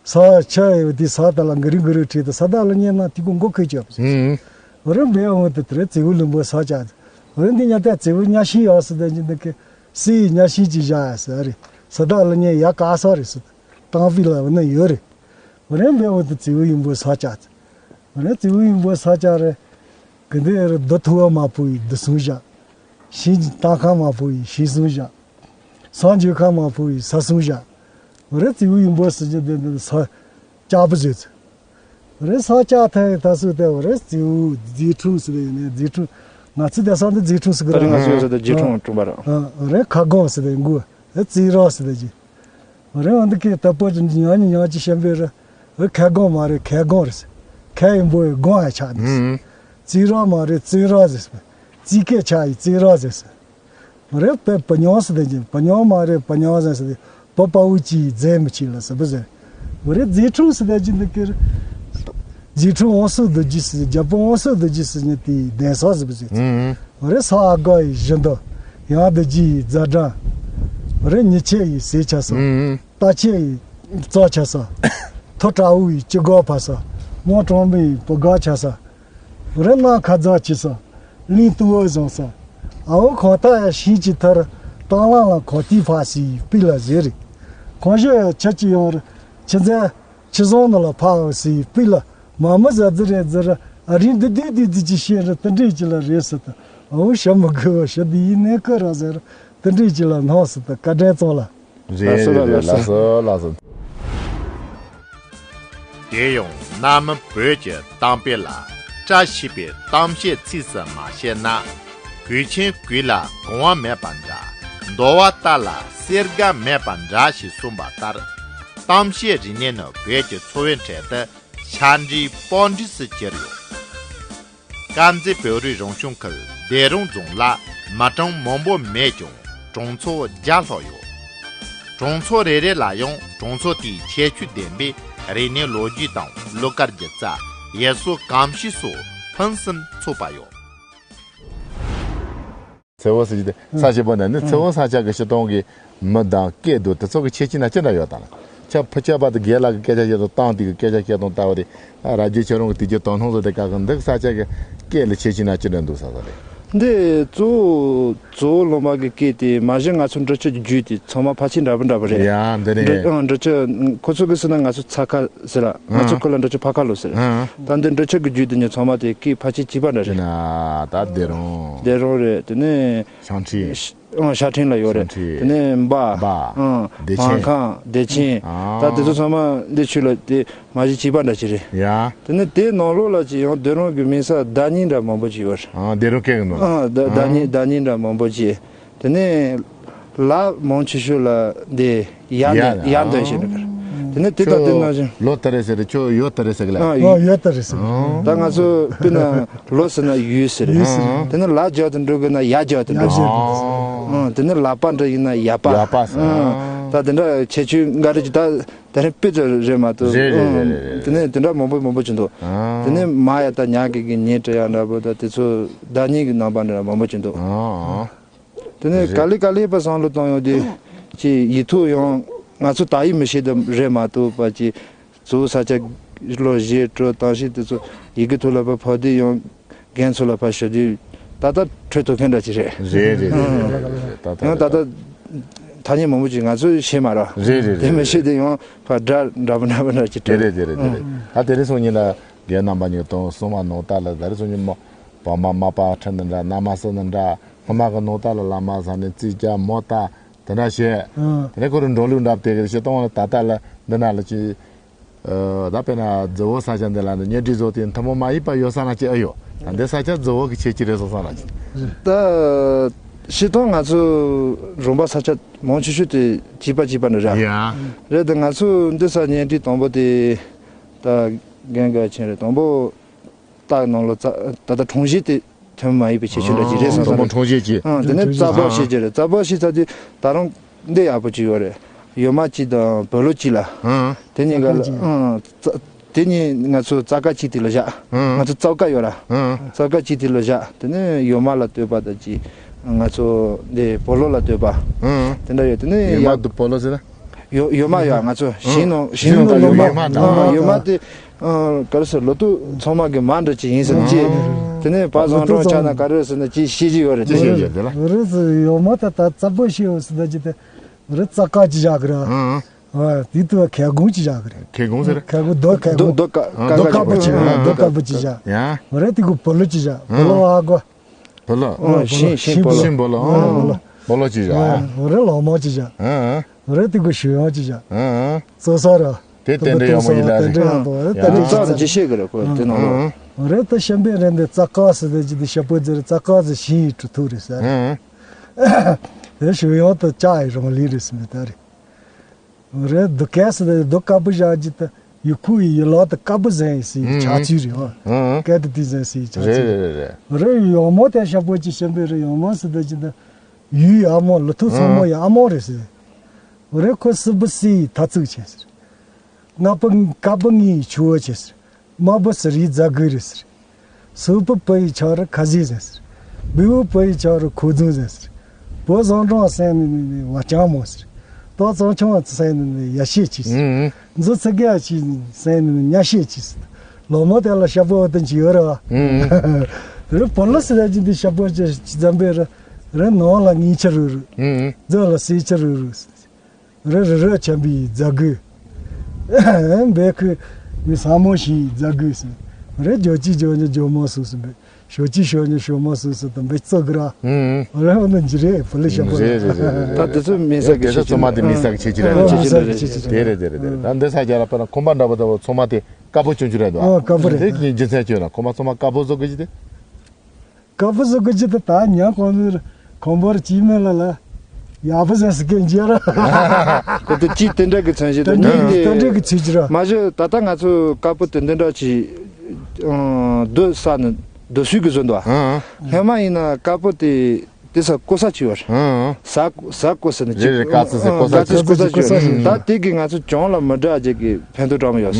ས་ཆ་ཡོད་དེ་ས་དེ་ལ་གི་རི་གི་རི་ཁྲིད་དུ་ས་དེ་ལ་ཉེ་ན་དེ་གུ་མགོ་ཁོས་བཅོས། ཨ། རེ་འབེ་འོང་དུ་དེ་རེ་རྫི་བོ་ལུང་པོ་ས་ཆ་དུ་རེ་འདི་ཉ་ཏ་རྫི་བོ་ཉ་ཤིང་ཡོད་སི་དེ་ཉི་འདི་གི་སི་ཡི་ཉ་ཤིང་ཅིག་བཞག་ཡ་ས་རེ་ས་དེ་ལ་ཉེ་ཡ་ག་ས་རེ་སི་དང་བི་ལ་བ་ནི་ཡོད་རེ། རེ་འབེ་འོང་དུ་རྫི་བོ་ཡིན་པོ་ས་ཆ་དུ་རེ་རྫི་བོ་ཡིན་པོ་ས་ཆ་རེ། གི་འདི་རུ་རྡོ་ཐུ་བ་མ་ཕུ་ཡི་རྡོ་སྲུང་བཞག་ཤིང་རྟ་ཁ་མ་ཕུ་ཡི་ཤིང་སྲུང་བཞག་ས་འཇུ་ཁ་མ་ཕུ་ཡི་ས་སྲུང་བཞག་རི་རྫི་བོ་ཡིན་པོ་སི་ཇི་འདི་འདི་ས་ལྕགས་པོ་བཟོས་ཚུ། རི་ས་ལྕགས་ཐལ་ཡི་ད་སུ་དེ་བ་རི་རྫི་བོ་རྫི་ཁྲུང་སི་ཡིན་ནས་རྫི་ཁྲུང་ང་ཚི་དེ་ས་འདི་རྫི་ཁྲུང་སི་གི་ད་རི་ང་ཚོ་ཡོད་ས་དེ་རྫི་ཁྲུང་ཁྲུང་པ་ར། རི་ཁ་སྒོང་སི་དེ་མགོ་རི་རྫི་ར་སི་དེ་ཇི། རེད་འོན་ཏེ་ཁྱེད་ལྟ་བུ་ཅིག་ཉང་ཉི་ཉང་ཅིག་བཤད་པའི་རེད། ཁ་སྒོང་མ་རེད་ཁ་སྒོང་རེད། ཁ་ཡིན་པོ་ཡི་སྒོང་ཡ་ཆགས་ནས། ཨུ། རྩི་ར་མ་རེད་རྩི་ར་ཟེར། རྩི་སྐད་ཆགས་ཡི་རྩི་ར་ཟེར། རེད་པེ་པ་ཉོང་ཟེར་དེ་ཅིག་པ་ཉོང་མ་རེད་པ་ཉོང་ཟེར་ཟེར་པ་པ་བུ་ཅིག་རྫས་མི་ཆིག་ལ་ཟེར་བུ་ཟེར། རེད་རྫི་ཁྲུང་ཟེར་དེ་ཅིག་འདི་ཀིར། རྫི་ཁྲུང་འོང་སུ་རྡོ་རྗེ་ཟེར་རྒྱ་པོ་འོང་སུ་རྡོ་རྗེ་ཟེར་ཉིད་དེ་གདན་ས་ཟེར་བུ་ཟེར། ཨུ། རེད་ས་ཨ་དགའ་ཡི་བཞི་མདོ། ཡང་དུ་རྗེ་ཡི་རྫ་སྒྲ། རེད་ཉི་ཆེ་ཡི་ཟས་ཆ་ས། ཨུ། རྟ་ཆེ་ཡི་རྩ་ཆ་ས། ཐོ་དྲག་བུ་ཡི་ཅི་དགའ་ཕ་ས། མོ་གྲོང་མི་ཡི་བུ་དགའ་ཆ་ས། རེད་ནང་ཁ་རྫ་ཆི་ས། གླིང་ཏུ་བོ་བཟང་ས། ཨ་བོ་ཁོང་ཏ་ཡ་ཤིང་ཅི་ཐར། ཏང་ལང་ལ་ཁོང་ཏི་ཕ་སི་ཡི་པི་ལ་ཟེར་རེད། ཁོང་ཞོ་ཡ་ཆ་ཅི་ཡོང་རེད་ཆི་མཛད། ཆི་བཟང་ནོ་ལ་ཕ་འོ་སི་པི་ལ་མ་མི་ཟ་ཛི་རེད་ཛི་ར། ཨ་རིང་འདི་འདི་འདི་འདི་ཅི་ཤེས་ར་དི་འདྲི་ཅི་ལ་རེད་སི་ཏི་ཨོ་ཤ་མི་གི་བ་ཤ་འདི་ཡིན་ནས་ཀི་ར་ཟེར་དི་འདྲི་ཅི་ལ་ནང་སི་ཏི་བཀའ་དྲིན་བཙོང་ལ། རེད་ལགས་སོ་རེད་ལགས་ལགས་སོ། སོ་ལགས་སོ། དེ་ཡང་གནའ་མི་བོད་ཀྱི་གཏམ་དཔེ་ལ་བཀྲ་ཤིས་པའི་གཏམ་བཤད་ཚིགས་སུ་མ་བཤད་ན། གོས་ཆེན་གོས་ལ་གོང་བ་མེད་པ་འདྲ། འདོ་བ་རྟ་ལ་སེར་སྒ་མེད་པ་འདྲ་ཞེས་གསུངས་པ་ལྟར། གཏམ་བཤད་རིག་གནས་ནི་བོད་ཀྱི་འཚོ་བའི་ཁྲོད་དུ་ཆ་འདྲིས་དཔོན་འདྲིས་སུ་གྱུར་ཡོད། དཀར་མཛེས་བོད་རིགས་རང་སྐྱོང་ཁུལ་སྡེ་རོང་རྫོང་ལ་མི་གྲངས་མང་པོ་མེད་ཀྱང་གྲོང་ཚོ་བརྒྱ་ལྷག་ཡོད། གྲོང་ཚོ་རེ་རེ་ལ་ཡང་གྲོང་ཚོ་དེའི་ཁྱད་ཆོས་ལྡན་པའི་རིག་གནས་ལོ་རྒྱུས་དང་གླུ་གར་སྒྱུ་རྩལ་ཡུལ་སྲོལ་གོམས་གཤིས་སོགས་ཕུན་སུམ་ཚོགས་པ་ཡོད། ཚེ་བོ་ཟེར་གྱི་དེ་ས་ཆེན་པོ་ནས་ནི་ཚེ་བོ་ས་ཆ་གི་སྤྱི་སྟངས་ཀྱི་མི་དང་སྐད་དུ་དེ་ཚོ་གི་ཁྱད་ཆོས་ན་ཅི་འདྲ་ཡོད་དང་། ཁྱབ་ཕུ་ཁྱབ་པ་དེ་རྒན་ལགས་ཀྱི་སྐད་ཆ་བཤད་དང་བཏང་དེ་གི་སྐད་ཆ་བཤད་དང་ལྟ་བ་དེ་ར་རྒྱུ་ཁྱོད་རང་གི་དུས་རྒྱུན་དོ་སྣང་བཟོ་དེ་ག་གི་འདི་གི་ས་ཆ་གི་སྐད་ལ་ཁྱད་ཆོས་ན་ཅི་འདྲ་འདུག་ས་ས་རེད། འདི་གཙོ་བོ་གཙོ་བོ་སློབ་མ་གི་སྐད་དེ་མ་གཞི་ང་ཚོ་འབྲི་ཆུ་གི་རྒྱུད་དེ་ཚང་མ་ཕལ་ཆེར་འདྲ་པོ་འདྲ་པོ་རེད། ཡ་འདི་རེད། འབྲི་ཨང་འབྲི་ཆུ་ཁོ་ཚོ་གི་ཟེར་ན་ང་ཚོ་ཚ་ཁ་ཟེར་ལ་ང་ཚོ་ཨང་ཁོ་ལ་འབྲི་ཆུ་ཕ་ཁ་ལོ་ཟེར། ཨང་། ད་འདི་འབྲི་ཆུ་གི་རྒྱུད་དེ་ཉིད་ཚང་མ་དེ་སྐད་ཕལ་ཆེར་གཅིག་པ་འདྲ་རེད། ན་ད་སྡེ་རོང་། སྡེ་རོང་རེད་དེ་ནས་ཤང་ཁྲི། ཨང་། ཤར་ཕྲན་ལ་ཡོད་རེད། ཤར་ཕྲན། དེ་ནས་འབའ། འབའ། ཨང་། བདེ་ཆེན། མང་ཁང་། བདེ་ཆེན། ཨང་། ད་དེ་ཚོ་ཚང་མ་འདི་ཆུ་ལ་དེ་མ་གཞི་གཅིག་པ་འདྲ་ཅིག་རེད། ཡ། དེ་ནས་དེའི་ནང་ལོགས་ལ་ཅིག་ཡང་སྡེ་རོང་གི་མིང་ས་བརྡ་རྙིང་འདྲ་མང་པོ་ཅིག་ཡོད་རེད། ཨང་། སྡེ་རོང་སྐད་གི་ནང་། ཨང་། བརྡ་བརྡ་རྙིང་ཨང་། བརྡ་རྙིང་འདྲ་མང་པོ་ཅིག་དེ་ནས་ལ་མང་ཆེ་ཤོས་ལ་འདི་ཡ་ཡ་འདོན་ཡ་འདོན་བྱས་འདུག་ག་དེ་ནས་དེ་དང་དེ་ནང་བཞིན། ལོ་ད་རེད་ཟེར་རེད། ཁྱོད་ཡོད་ད་རེད་ཟེར་གི་ལ། ཨ། ཨ། ཡོད་ད་རེད་ཟེར། ཨང་། ད་ང་ཚོ་དཔེར་ན་ལོ་ཟེར་ན་ཡུལ་ཟེར། ཡུལ་ཟེར། དེ་ནས་ལ་རྒྱག་ཏུ་འགྲོ་དགོས་ན་ཡ་རྒྱག་ཏུ་འགྲོ། ཡ་རྒྱག་ཏུ་འགྲོ། ཨང་། དེ་ནས་ལ་པ་འདྲ་ཡིན་ན་ཡ་པ། ཡ་པ་ཟེར། ཨང་། ད་དེ་འདྲ་ཁྱད་ཆོས་འགའ་རེ་ཅིག་ད་དེ་རིང་དཔེ་ཚོ་རེད་མ་གཏོགས། རེད་རེད་རེད་རེད། དེ་ནས་དེ་འདྲ་མང་པོ་མང་པོ་ཅིག་འདུག་ཨང་། དེ་ནས་མ་ཡ་ད་ཉག་གི་གི་ཉེ་དྲི་ཡ་འདྲ་པོ། ད་དེ་ཚོ་བརྡ་རྙིང་གི་རྣམ་པ་འདྲ་མང་པོ་ཅིག་འདུག་ཨང་། དེ་ནས་རེད། ག་ལེ་ག་ལེ་པ་བསམ་བློ་བཏང་ཡོང་དུས་ཅིག་ཡིག་ཐོག་ཡང་ང་ཚོ་དག་ཡིག་མི་ཤེས་དུ་རེད་མ་གཏོགས་པ། ཅིག་གཙོ་བོ་ས་ཆ་ལོ་བཞི་དྲུག་དང་ཤི་དེ་ཚོ་ཡི་གེ་ཐོག་ལ་ཕར་ཕབ་དུས་ཡང་རྒན་ཚོ་ལ་ཕར་ཞུ་དུས་ད་ལྟ་འཕྲོད་ཐུབ་མཁན་འདྲ་ཅིག་རེད། རེད་རེད་རེད་རེད་རེད། ད་ལྟ་ཡང་ད་ལྟ་ཐ་སྙད་མང་པོ་ཅིག་ང་ཚོས་ཤེས་མ་རེད། རེད་རེད་རེད། དེ་མི་ཤེས་དུས་ཡང་ཕར་སྒྲ་འདྲ་པོ་འདྲ་པོ་འདྲ་ཅིག་དེ་སྤྲད། རེད་དེ་རེད་དེ་རེད། ད་དེ་རིང་སང་ཉིན་ལ་རྒན་རྣམ་པ་གཉིས་དང་སྲུང་མ་ནང་ལྟ་ལ། ད་རེས་སང་ཉིན་མོ་བ་མ་མ་པ་ཁྲི་འདི་འདྲ། ན་མ་སི་འདི་འདྲ། སྔོན་མ་གི་ནང་ལྟ་ལ་བླ་མ་ཟ་ནས་རྩིས་རྒྱག་མོ་ལྟ་དེ་འདྲ་བྱས། ཨང་། དེ་ནས་ཁོ་རང་འགྲོ་ལུགས་འདྲ་དེ་གི་བྱེད་སྟངས་ལ་ད་ལྟ་ལ་འདི་ན་ལ་ཅི། ཨ། ད་དཔེར་ན་རྫི་བོ་ས་ཆ་འདི་ལ་འདི་གཉེན་སྒྲིག་བཟོ་དེ་མཐུན་མོང་མ་ཡིན་པ་ཡོད་ས་ན་ཅི་ཨེ་ཡོད། ད་འདི་ས་ཆ་རྫི་བོ་གི་ཁྱད་ཆོས་རེད་བཟོ་ས་ན་ཅི། ད་སྤྱིར་བཏང་ང་ཚོ་རོང་པ་ས་ཆ་མང་ཆེ་ཤོས་དེ་གཅིག་པ་གཅིག་པ་འདྲ་རེད། ཡ། རེད་དེ་ང་ཚོ་འདི་ས་གཉེན་སྒྲིག་དང་པོ་དེ་ད་རྒན་དགའ་ཆེན་རེད། དང་པོ་སྟག་ནང་ལོ་ཙ་ད་ལྟ་གྲོང་གཞི་དེ་ཐོན་མ་ཡིན་པའི་ཁྱད་ཆོས་འདྲ་ཅིག་རེད་བསམ་སོང་། གྲོང་གཞི་ཅིག་ཨང་། དེ་ནས་རྩ་བ་ཤེས་ཀྱི་རེད། རྩ་བ་ཤེས་ཚར་དུས་ད་རུང་འདི་ཡག་པོ་ཅིག་ཡོད་རེད། ཡོ་མ་གཅིག་དང་བུ་ལོ་གཅིག་ལ། ཨང་། དེ་གཉིས་ཀ་ལ། ཨང་། རྩ་དེ་གཉིས་ང་ཚོ་རྩ་ཀ་གཅིག་དེ་ལ་བཞག་ཨང་། ང་ཚོ་རྩ་ཀ་ཡོད་ར། ཨང་། རྩ་ཀ་གཅིག་དེ་ལ་བཞག་དེ་ནས་ཡོ་མ་ལ་ལྟོས་པ་དང་གཅིག་ང་ཚོ་འདི་བུ་ལོ་ལ་ལྟོས་པ། ཨང་། དེ་འདྲ་ཡོད། དེ་ནས་ཡོ་མ་ཡ་དུ་བུ་ལོ་ཟེར་ན། ཡོ་ཡོ་མ་ཡོད། ང་ཚོ་ཞིང་ནང་ཞིང་ནང་ལ་ཡོད་མ། ཡོད་མ་དང་། ཨ། ཡོད་མ་དེ། ཨ། ག་རེ་ཟེར། ལོ་ཏོག་ཚང་མ་གི་མ་འདྲ་ཅིག་ཡིན་ཟེར་ན་ཅི། དེ་ནས་བ་བཟང་གྲོང་ཆ་ན་ག་རེ་ཟེར་ན་ཅི་ཤེས་ཀྱི་ཡོད་རེད། ཅི་ཤེས་ཀྱི་ཡོད་དེ་ལ། རེད་ཟེར། ཡོ་མ་ད་ད་རྩ་བོ་ཤེས་ཡོད་ཟེར་ན་ཅི་དེ་རེད། རྩ་ཀ་ཅི་བཞག་གི་རེད། ཨ། ཨ། དེ་དུ་ཁལ་གུང་ཅི་བཞག་གི་རེད། ཁལ་གུང་ཟེར། ཁལ་གུང་། རྡོ་ཁལ་གུང་། རྡོ་རྡོ་ཀ་རྡོ་ཀ་པོ་ཅི། རྡོ་ཀ་པོ་ཅི་བཞག་ཡ། རེད། དེ་གུ་བུ་ལོ་ཅི་བཞག་བུ་ལོ། ཨ་གོ། བུ་ལོ། ཨ། ཤིང་ཤིང་བུ་ལོ། ཤིང་བུ་ལོ། ཨ། བུ་ལོ། བུ་ལོ་ཅི་བཞག་ཨ། རེད། ལོ་མ་ཅི་བཞག་ཨ། རེད། དེ་གུ་ཞུ་ཡང་ཅི་བཞག་ཨ། ཙོ་ས་ར། དེ་རྟེན་འབྲེལ་ཡག་མོ་ཡིན་ལ། རྟེན་འབྲེལ་ཡག་པོ་རེད། ཡ། རྟེན་འབྲེལ་ཙོ་ཡག་ཅི་ཤེས་གི་རེད་ཁོ་དེ་ནང་ལོ། རེད། ད་ཤམ་པའི་རེད་འདི་རྩ་ཀ་ཟེར་དེ་ཅི་དེ་ཤ་པོ་ཟེར། རྩ་ཀ་ཟེར་ཞིང་ཡི་གྲུ་ཐུག་རེད་ཟེར། དེ་ཞུ་ཡང་ད་ལྕགས་ཡི་རང་ལི་རེད་ཟེར་མི་ད་རེད། རེད། རྡོ་ཀ་ཟེར་དེ་རྡོ་དཀར་པོ་བཞག་ཅི་ད་ཡུལ་ཁུག་ཡི་ཡུལ་ལག་ད་དཀར་པོ་ཟེར་ཡི་ཟེར་ཡི་ཆག་ཚུལ་རེད། ཨ། སྐད་དེ་དེ་ཟེར་ཡི་ཆག་ཚུལ་རེད། རེད་རེད་རེད། རེད། ཡོ་མ་དེ་ཤ་པོ་ཅི་ཤམ་པའི་རེད། ཡོ་མ་ཟེར་དེ་ཅི་ད་ཡུལ་ཡི་ཨ་མོ། ལོ་ཐོག་ཚང་མ་ཡི་ཨ་མོ་རེད་ཟེར། རེད། ཁོ་སི་པོ་སི་ཡི་ཐ་ཚིག་ཆེ་ཟེར། ང་པོ་ཀ་པོ་ངི་ཡི་ཆུ་བོ་ཆེ་ཟེར། མ་བུ་ཟེར་ཡི་རྫ་གུ་རེད་ཟེར། སུ་པུ་པུ་ཡི་ཆ་རུ་ཁ་ཟི་ཟེར་ཟེར། བི་བུ་པུ་ཡི་ཆ་རུ་ཁོ་རྫུན་ཟེར་ཟེར། བུ་བཟང་གྲོང་སེང་ནི་ནི་ནི་བ་ཅང་མོ་ཟེར། ཏོ་ཙང་ཆུང་སེང་ནི་ནི་ཡ་ཤེ་ཆི་ཟེར། མཛོ་ཚི་ག་ཆི་སེང་ནི་ནི་ཉ་ཤེ་ཆི་ཟེར། ལོ་མ་དེ་ལ་ཤ་པོ་བ་དན་ཅི་ཡོད་ར། རེད། བུ་ལོ་ཟེར་ཡ་ཅི་འདི་ཤ་པོ་ཅི་ཅི་ཙམ་པའི་ར། རེད། ནང་ལ་ངི་ཆ་རུ་རུ། མཛོ་ལ་སི་ཆ་རུ་རུ་ཟེར། རེད། རི་རབ་ཆེན་པོའི་རྫ་གུ། འབའ་ཁུག་མི་ས་མོ་ཞིག་རྫ་གུ་ཟེར། རེད། ཇོ་ཅི་ཇོ་ཉི་ཇོ་མོ་སུ་ཟེར་འབའ། ཞོ་ཅི་ཞོ་ཉི་ཞོ་མོ་སུ་ཟེར་དང་འབའ་ཙོ་གུ་ར། རེད། འོ་ན་འཇི་རེད། བུ་ལི་ཤ་པོ་རེད། རེད་རེད་རེད་རེད། ད་དེ་ཚོ་མི་ས་གི་དེ་ཚོ་ཚོ་མ་དེ་མི་ས་གི་ཆེ་ཆེ་རེད། ཆེ་ཆེ་རེད། དེ་རེད་དེ་རེད་དེ་རེད། ད་འདི་ས་རྒྱ་ལ་པ་ན་ཁོམ་པ་འདྲ་པོ་འདྲ་པོ་ཚོ་མ་དེ་དཀར་པོ་ཆུང་ཆུང་རེད་དོ། ཨ། དཀར་པོ་རེད། དེ་གི་རྒྱུ་མཚན་ཁྱོད་ན་ཁོམ་པ་ཚོ་མ་དཀར་པོ་བཟོ་གི་ཅི་དེ། དཀར་པོ་བཟོ་དགོས་ཀྱི་དེ་ད་ཉག་གང་ཟེར་གང་པོར་སྐྱིད་མེད་ལ་ལ་ཡག་པོ་ཟེར་ཟེར་གི་འཇལ་ར། ཁོ་དེ་ཅི་དེ་འདྲ་གི་མཚོན་བྱེད་དེ་དེ་འདྲ་གི་དེ་འདྲ་གི་ཚིག་ཅི་ར། མ་གཞི་ད་ལྟ་ང་ཚོ་དཀར་པོ་དེ་འདི་འདྲ་ཅི་སྡོད་ས་ནི་སྡོད་སུས་གི་བཟོ་འདུག་ཨ། སྔོན་མ་ཡིན་ན་དཀར་པོ་དེ་དེ་ས་ཀོ་ས་ཅི་བར་ས་ས་ཀོ་ས་ནི་ཅི་རེད་རེད། དཀར་ཚི་ཟེར་ཀོ་ས་ཅི་ཀོ་ས་ཅི་ཀོ་ས་ཅི་ད་དེ་གི་ང་ཚོ་གྱོང་ལ་མི་འདྲ་བྱེད་གི་ཕན་ཐོགས་གྲངས་མི་ཡོད།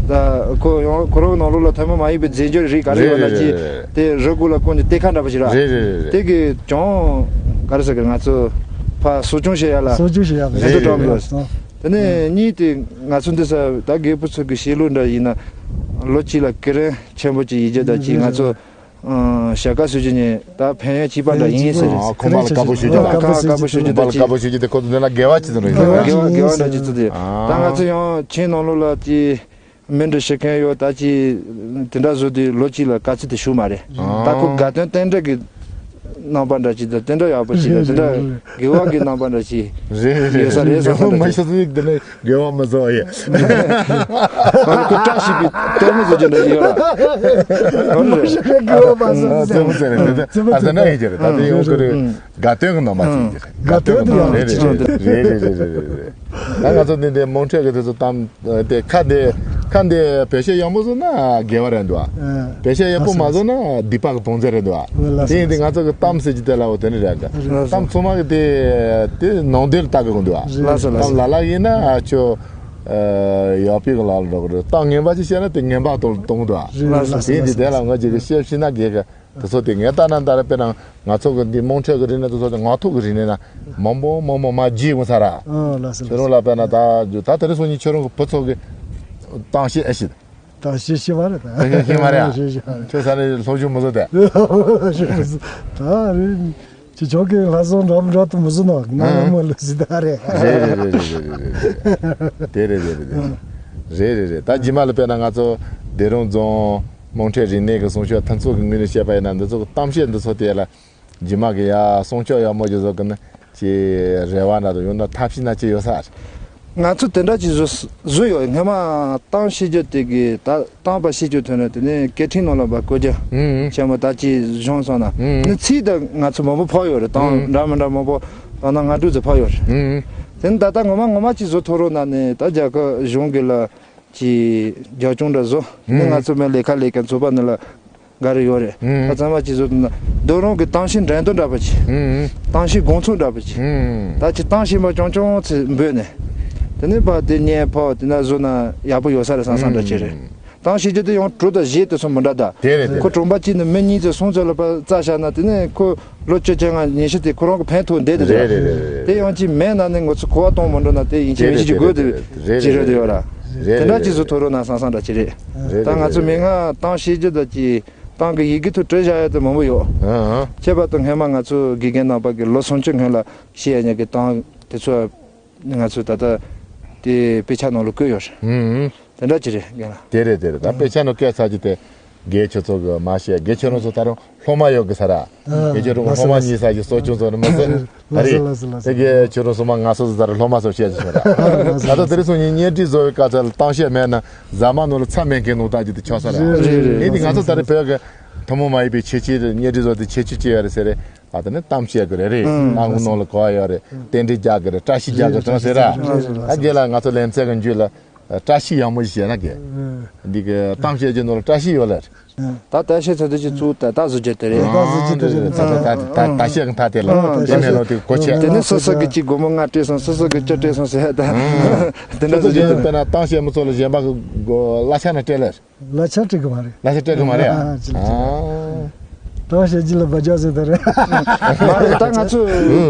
ད་ཁོ་ཡང་ཁོ་རང་ནང་ལོགས་ལ་ཐལ་མོ་མ་ཡིན་པའི་རྫས་འགྱུར་རིགས་ག་རེ་ཡོད་ན་ཅི། རེད་རེད་རེད། དེ་རི་ཁུག་ལ་བསྐོན་གྱི་གཏེར་ཁ་འདྲ་པོ་ཞིག་ར། རེད་རེད་རེད་རེད། དེ་གི་གྱོང་ག་རེ་ཟེར་གི་ང་ཚོ་ཕ་གསོ་སྐྱོང་བྱེད་ཡ་ལ་གསོ་སྐྱོང་བྱེད་ཡ་ལ་ཕན་ཐོགས་གྲངས་མི་ཡོད། དེ་ནས་གཉིས་དེ་ང་ཚོ་འདི་ས་ད་རྒད་པོ་ཚོ་གི་བཤད་ལུགས་འདྲ་ཡིན་ན་ལོ་གཅིག་ལ་ཀི་རན་ཆེན་པོ་ཅིག་ཡིན་རྒྱུ་ད་ཅི་ང་ཚོ། ཨང་། ཞྭ་དཀར་སུ་ཅི་ནས་ད་ཕན་ཡོན་གཅིག་པ་འདྲ་ཡིན་ཟེར། ཨ། ཁོ་མ་ལ་དཀར་པོ་ཞུ་རྒྱུ་དང་། ཁོ་མ་ལ་དཀར་པོ་ཞུ་རྒྱུ་དང་། ཁོ་མ་ལ་དཀར་པོ་ཞུ་རྒྱུ་དེ་ཁོ་ཚོ་འདི་ན་དགེ་བ་ཅི་ཚོ་རེད། དགེ་བ་དགེ་བ་འདྲ་ཅི་ཚོ་དེ། ད་ང་ཚོ་ཡང་ཁྱིམ་ནང་ལོགས་ལ་ཅི་མི་འདྲ་བྱེད་མཁན་ཡོད་ད་ཅི་དེ་འདྲ་བཟོ་དུས་ལོ་གཅིག་ལ་དཀའ་ཚེགས་དེ་ཞུགས་མ་རེད། ད་ཁོ་དགའ་སྟོན་རྟེན་འབྲེལ་གི་ རྣམ་པ་འདྲ་ཅིག་དང་དེ་འདྲ་ཡག་པོ་ཞིག་དང་དེ་འདྲ་དགེ་བ་གི་རྣམ་པ་འདྲ་ཞིག་རེད་རེད་རེད། ཡོད་ས་རེད་བསམ་པ་འདྲ་ཅིག་དགེ་བ་མ་བཟོ་ཡེ། ཨ་ནི་ཁོ་བཀྲ་ཤིས་པའི་ལྟད་མོ་བཟོ་རྒྱུ་འདྲ་ཅིག་ཡོད་ར། ཨ་ནི་རེད། དགེ་བ་མ་བཟོ་ཨ་ཙེ་མོ་ཙེ་རེད་དེ་ཨ་ཙེ་ན་ཡིན་གྱི་རེད། ད་དེ་ཡོང་གི་རེད། དགའ་སྟོན་གྱི་ནང་མ་ཅིག་ཡིན་གྱི་རེད། དགའ་སྟོན་གྱི་ནང་རེད་རེད་རེད་རེད། ད་ང་ཚོ་འདི་འདི་རྨོངས་འཕྲོས་ཀྱི་དེ་ཚོ་གཏམ་དེ་ཁ་འདི་ཁ་འདི་བེད་སྤྱོད་ཡག་པོ་བཟོ་ན་དགེ་བ་རེད་འདུག་ཨ། བེད་སྤྱོད་ཡག་པོ་མ་བཟོ་ན་སྡིག་པ་གི་བང་མཛོད་རེད་འདུག་ཨ། དེ་ཡིན་དུས་ང་ཚོ་གི་གཏམ་ཟེར་གྱི་དེ་ལ་འོ་དེ་ནི་རེད་འདུག་ཨ། གཏམ་ཚང་མ་གི་དེ་དེ་ནང་དོན་ལ་ལྟ་དགོས་ཀྱི་འདུག་ཨ། གཏམ་ལ་ལ་ཡིན་ན་ཨ་ཆོ་ཡག་པའི་གི་ལ་ལ་འགྲོ་གི་རེད། གཏམ་ངན་པ་ཅིག་བཤད་ན་དེ་ངན་པ་གཏོང་གཏོང་གི་འདུག་ཨ། དེ་ཡིན་དུས་དེ་ལ་ང་ཅིག་གི་བཤད་ཤེས་ན་དགེ་གི་དེ་ཚོ་དེ་ངས་ལྟ་ན་ལྟ་ར། དཔེར་ན་ང་ཚོ་གི་འདི་རྨོངས་འཕྲོས་ཀྱི་རིག་གནས་དེ་ཚོ་དེ་ངག་ཐོག་གི་རིག་གནས་ན་མང་པོ་མང་པོ་མ་བརྗེད་འོང་ས་ར། ཨ་ལགས་སོ་ཁྱོད་རང་ལ་དཔེར་ན་ད་ད་དེ་རིང་སང་ཉིན་ཁྱོད་རང་གི་བུ་ཚོ་གི་གཏམ་བཤད་ཨེ་ཤེས། གཏམ་བཤད་ཤེས་མ་རེད་ད། ཤེས་ཤེས་མ་རེད་ཨ། ཤེས་ཤེས་མ་རེད། ཁྱོད་ས་ནས་སློབ་སྦྱོང་མི་བཟོ་དེ། སློབ་སྦྱོང་མི་བཟོ་ད་རེད། ཁྱེད་ཆོ་གི་ལྷ་སྲུང་འདྲ་མི་འདྲ་དུ་མི་བཟོ་ནོ་ང་ལ་མོ་ལ་ཟི་ད་རེད། རེད་རེད་རེད་རེད་རེད། དེ་རེད་དེ་རེད་དེ་རེད། རེད་རེད་རེད། ད་རྗེས་མ་ལ་དཔེར་ན་ང་ཚོ་སྡེ་རོང་རྫོང་རྨོངས་འཕྲོས་རིག་གནས་ཀྱི་སྲུང་སྐྱོབ་མཐུན་ཚོགས་ཀྱི་ངོས་ནས་བཤད་པ་ཡིན་ན་འདི་ཚོ་གི་གཏམ་བཤད་འདི་ཚོ་དེ་ལ་རྗེས་མ་གི་ཡ་སྲུང་སྐྱོབ་ཡག་མོ་ཅིག་བཟོ་གི་ན་ཅི་རེ་བ་འདྲ་དང་ཡང་ན་ཐབས་ཤེས་ན་ཅི་ཡོད་ས་རེད། ང་ཚོ་དེ་འདྲ་ཅིག་བཟོ་བཟོ་ཡོད། སྔོན་མ་གཏམ་བཤད་རྒྱུ་དེ་གི་ད་གཏམ་པ་བཤད་རྒྱུ་ཐོན་ནས་དེ་ནས་སྐད་འཕྲིན་ནང་ལ་བ་བཀོད་རྒྱུ་ཨུ་ཆེན་མོ་ད་ཅིག་བྱུང་སོང་ན་ཨུ་ནི་ཚིག་ད་ང་ཚོ་མང་པོ་ཕབ་ཡོད་རེད། གཏམ་ཨུ་འདྲ་མི་འདྲ་མང་པོ་ད་ན་ང་དྲུག་ཙམ་ཕབ་ཡོད་རེད། ཨུ་དེ་ནི་ད་ལྟ་ངོ་མ་ངོ་མ་ཅིག་བཟོ་ཐུབ་རོགས་གནང་ནས་ད་རྒྱ་གར་གཞུང་གི་ལ་ཅིག་རྒྱབ་ལྗོངས་འདྲ་བཟོ་ནི་ང་ཚོ་མི་ལས་ཀ་ལས་མཁན་ཚོགས་པ་ནི་ལ། འགའ་རེ་ཡོད་རེད། ཨུམ། ད་ཚང་མ་གཅིག་བཟོ་དུས་ན་རྡོ་རོང་གི་གཏམ་བཤད་འགྲན་བསྡུར་འདྲ་པོ་ཅིག་ཨུམ། གཏམ་བཤད་དགོང་ཚོགས་འདྲ་པོ་ཅིག་ཨུམ། ད་ཅི་གཏམ་བཤད་མ་རྐྱང་རྐྱང་ཚེ་འབོད་ནས། དེ་ནས་ཕར་དེ་བརྙན་ཕབ་དེ་ན་བཟོ་ན་ཡག་པོ་ཡོད་ས་རེད་བསམ་བསམ་འདྲ་ཅིག་རེད། ཨུམ། གཏམ་བཤད་རྒྱུ་དེ་ཡང་དྲུག་དང་བཞི་དེ་ཚོ་མི་འདྲ་ད། དེ་རེད་དེ་ཁོ་རེད། གྲོང་པ་གཅིག་ནས་མི་གཉིས་ཚོ་སོང་ཚོ་ལ་ཕར་རྩ་བཞག་ན་དེ་ནས་ཁོ་ལོ་བཅུ་བཅོ་ལྔ་ཉི་ཤུ་དེ་ཁོ་རང་གི་ཕན་ཐོགས་འདེད་དེ་རེད། རེད་རེད་རེད་རེད། དེ་ཡང་ཅི་མེད་ན་ནས་ང་ཚོ་གོ་བ་གཏོང་མི་འགྲོ་ན་དེ་ཡིན་གཅིག་མིན་གཅིག་དགོས་དེ་རེད་ཅི་རེད་དེ་ཡོད་ར། རེད་དེ་འདྲ་རེད་ཅི་བཟོ་ཐུབ་རོགས་གནང་བསམ་བསམ་འདྲ་ཅིག་རེད། རེད་ད་ང་ཚོ་མི་ང་གཏམ་བཤད་རྒྱུ་དང་ཅི་གཏམ་གྱི་ཡི་གེ་ཐོག་བྲིས་བཞག་ཡ་དེ་མང་པོ་ཡོད། ཨ་ཨ། ཁྱད་པར་དུ་སྔོན་མ་ང་ཚོ་དགེ་རྒན་རྣམ་པ་གི་ལོ་སུམ་ཅུ་སྔོན་ལ་བཤད་ཡ་ཉག་གི་གཏམ་དེ་ཚོ་ང་ཚོ་ད་ལྟ་དེ་དཔེ་ཆ་ནང་ལ་བཀོད་ཡོད་རེད། ཨུ་ཨུ། དེ་འདྲ་ཅི་རེད་རྒན་ལགས། དེ་རེད་དེ་རེད། ད་དཔེ་ཆ་ནང་བཀོད་ཚར་གྱི་དེ་རྒན་ཁྱོད་ཚོ་གི་མ་བཤད་རྒན་ཁྱོད་རང་ཚོ་ད་རུང་སློབ་མ་ཡོད་གི་ས་ར། ཨ་རྒན་ཁྱོད་རང་ལགས་སོ་སློབ་མ་ལགས་སོ། གཉིས་ས་ཀྱི་གསོ་སྐྱོང་ཚོ་ནི་མི་ཚེ། ལགས་ད་རེད། སོ་ལགས་སོ་ལགས་སོ། དེ་གའི་ཁྱོད་རང་སོ་མ་ང་སོ་སོ་ཟ་ར་སློབ་མ་སོ་བཤད་ཅིག་བྱུང་ར། ད་ལྟ་དེ་རིང་སང་ཉིན་བརྙན་འཕྲིན་བཟོ་བའི་སྐབས་ཚ་ལ་གཏམ་བཤད་མེད་ན་ཟ་མ་ནོར་ལ་ཚྭ་མེད་མཁན་ནོར་ད་ཅིག་དེ་ཆོག་ས་ར། རེད་རེད་རེད། ཡིན་དེ་ང་ཚོ་ད་རེས་བོད་ཀྱི་ཐུན་མོང་མ་ཡིན་པའི་ཁྱད་ཆོས་དེ་བརྙན་འཕྲིན་བཟོ་དེ་ཁྱད་ཆོས་ཅི་ཡོད་རེད་ཟེར་རེད། ཨ་དེ་ནི་གཏམ་བཤད་དགོས་རེད་རེད། ཨང་། ཨ་ངུ་ནོར་ལ་གོ་བ་ཡོད་རེད། རྟེན་འབྲེལ་རྒྱག་དགོས་རེད། བཀྲ་ཤིས་རྒྱག་དགོས་དྲང་ཟེར་ར། རེད་རེད། ཨ་རྒན་ལགས་ང་ཚོ་ལེ་ཚན་གྱི་མཇུག་ལ་བཀྲ་ཤིས་ཡག་མོ་ཞིག་བྱས་ན་རྒན། འདི་གི་གཏམ་བཤད་ཀྱི་ནོར་ལ་བཀྲ་ཤིས་ཡོད་ལ། ད་ལྟ་བཤད་ཚོད་འདི་ཅིག་བཙུགས་ད་ད་བཟོ་རྒྱུ་དེ་རེད། ད་བཟོ་རྒྱུ་དེ་རེད། ད་ད་ད་ད་བཤད་གི་མཐའ་དེ་ལ་ཨ་དེ་མེད་ལོ་དེ་གོ་ཆད། དེ་ནས་སོ་སོ་གི་གཅིག་སྒོར་མོ་ལྔ་སྤྲད་སོང་སོ་སོ་གི་བཅུ་སྤྲད་སོང་ཟེར་ད། དེ་འདྲ་བཟོ་རྒྱུ་དེ་ད་ན་གཏམ་བཤད་མི་ཚོ་ལ་གཞན་པ་གི་གླ་ཆ་ན་སྤྲད་ལ། གླ་ཆ་སྤྲད་གི་མ་རེད། གླ་ཆ་སྤྲད་གི་མ་རེད་ཨ། ཨ་ཅི་ལ་ཅི་ལ། ཨ། གཏམ་བཤད་ཀྱི་ལ་བ་ཇ་ཟེར་ད་རེད། མ་རེད་ད་ང་ཚོ་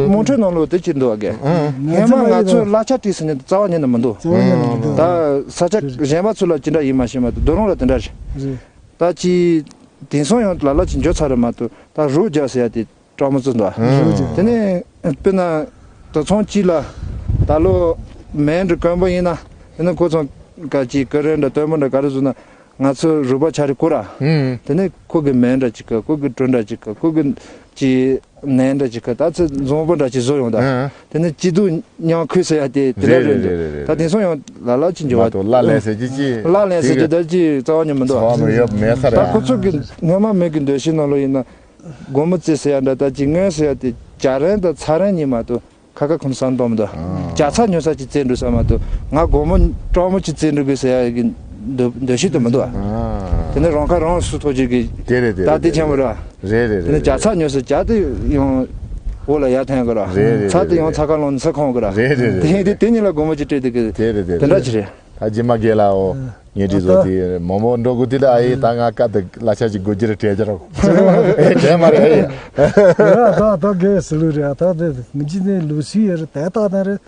རྨོངས་འཕྲོས་ནང་ལོགས་དེ་ཅི་འདུག་ཨ་གི། ཨ། སྔོན་མ་ང་ཚོ་གླ་ཆ་སྤྲད་ཟེར་ནས་རྩ་བ་ཉིད་ནས་མི་འདུག་རྩ་བ་ཉིད་ནས་མི་འདུག་ད་ས་ཆ་གཞན་པ་ཚོ་ལ་ཅི་འདྲ་ཡིན་མ་ཤེས་མ་གཏོགས་རྡོ་རོང་ལ་དེ་འདྲ་རེད། རེད། ད་ཅི་དེང་སང་ཡང་ལ་ལ་ཅི་འཇོག་ཚར་རེད་མ་གཏོགས་ད་རོགས་རྒྱག་ཟེར་ཡ་དེ་སྤྲང་མོ་ཚོ་འདུག་ཨ། རོགས་རྒྱག་དེ་ནས་དཔེར་ན་དུད་ཚང་གཅིག་ལ་ད་ལོ་མེ་འདྲ་དཀོན་པོ་ཡིན་ན་དེ་ནས་ཁོ་ཚོ་ག་ཅི་ཀ་རེ་འདྲ་སྟོན་པོ་འདྲ་ག་རེ་བཟོ་ན། ང་ཚོ་རུས་པ་ཆ་རེ་བསྐོར་ར། ཨུམ། དེ་ནས་ཁོ་གི་མེ་འདྲ་ཅིག་ག་ཁོ་གི་གྲུ་འདྲ་ཅིག་ག་ཁོ་གི་ཅི་ནས་འདྲ་ཅིག་ག་ད་ཚེ་འཛོམས་པོ་འདྲ་ཅིག་བཟོ་ཡོང་ད། ཨ། དེ་ནས་སྐྱིད་སྡུག་མཉམ་ཁུལ་ཟེར་ཡ་དེ་དེ་འདྲ་རེད་རེད་རེད་རེད། ད་དེང་སང་ཡང་ལ་ལ་ཅི་འགྱུར་བ། མ་གཏོགས་ལ་ལས་ཟེར་གྱི་ཅི། ལ་ལས་ཟེར་གྱི་ད་ཅི་རྩ་བ་ཉིད་མི་འདུག་ཚོར་བ་མི་ཡོད་མེད་ས་རེད། ད་ཁོ་ཚོ་གི་སྔོན་མ་མི་གི་འདོད་ཤེས་ནང་ལོགས་ཡིན་ན། སྒོར་མོ་རྩེ་ཟེར་ཡ་འདྲ་ད་ཅི་དངོས་ཟེར་ཡ་དེ་བྱ་རན་དང་ཚ་རན་ཉིན་མ་གཏོགས། ཁ་ཁ་ཁོང་བསམ་གཏོང་མི་འདུག་ཨ། བྱ་ཚ་ཉོ་ས་ཅིག་བཙལ་འགྲོ་ས་མ་གཏོགས་ང་སྒོར་མོ་སྤྲང་མོ་ཅིག་བཙལ་འགྲོ་དགོས་ཟེར་ཡ་གི་འདོད་འདོད་ཤེས་དུ་མི་འདུག་ཨ། དེ་ནས་རང་ཁ་རང་སུ་ཐོག་ཅིག་གི་རེད་རེད་རེད། ད་དེ་ཆེན་པོ་ར། རེད་རེད་རེད། དེ་ནས་བྱ་ཚ་ཉོ་ས་བྱ་དེ་ཡང་འོག་ལ་ཡར་འཐེན་དགོས་ར། རེད་རེད། ཚ་དེ་ཡང་ཚ་ཁ་ལོང་ནས་ས་ཁོང་དགོས་ར། རེད་རེད་རེད། དེ་ཡིན་དུས་དེ་གཉིས་ལ་སྒོར་མོ་ཅིག་སྤྲད་དེ་གི་དེ་རེད་དེ་དེ་འདྲ་རེད། ཅིག་རེད། ད་རྗེས་མ་རྒན་ལགས་འོ། ཨ། ངས་འདྲི་བཟོ་ཨ་ད་དེ་མོ་མོ་འགྲོ་དགོས་དེ་ལ་ཨ་ཡེ་ད་ང་ཀ་དེ་གླ་ཆ་ཅིག་དགོས་རྒྱུ་རེད་དྲན་རྒྱུ་རོགས། དྲན་མ་རེད་ཨ་ཡེ། ཨ་ད་ད་གས་སི་ལུ་རེད་ཨ་ད་དེ་ངི་ཅི་ནས་ལུ་སི་ཡེ་རེད་དེ་ད་ད་རེད་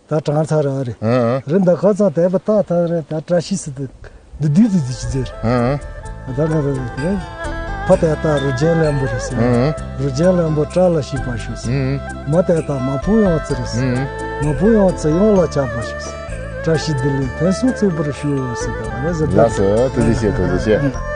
ད་གྲང་ཚ་ར་རེད། ཨ་ཨ། རེད་ད་ཁ་ཚང་དེ་བ་ད་ད་རེད་ད་བཀྲ་ཤིས་སི་དེ་འདི་དུས་དུས་དུས་ཅི་ཟེར། ཨ་ཨ། ད་ད་ད་ད་ཕ་དེ་ད་རུ་ཇན་ལམ་བུ་རེད་ཟེར། ཨ་ཨ། རུ་ཇན་ལམ་བུ་བཀྲ་ལ་ཤིས་པ་ཞུ་ཟེར། ཨ་ཨ། མ་དེ་ད་མ་ཕུ་ཡོང་ཙི་རེད་ཟེར། ཨ་ཨ། མ་ཕུ་ཡོང་ཙི་ཡོང་ལ་ཆགས་པ་ཞུ་ཟེར། བཀྲ་ཤིས་བདེ་ལེགས་ཕུན་སུམ་ཚོགས་པར་ཞུ་ཟེར་ད་རེད་ཟེར། ལགས་སོ་ཐུགས་རྗེ་ཆེ་ཐུགས་རྗེ་ཆེ།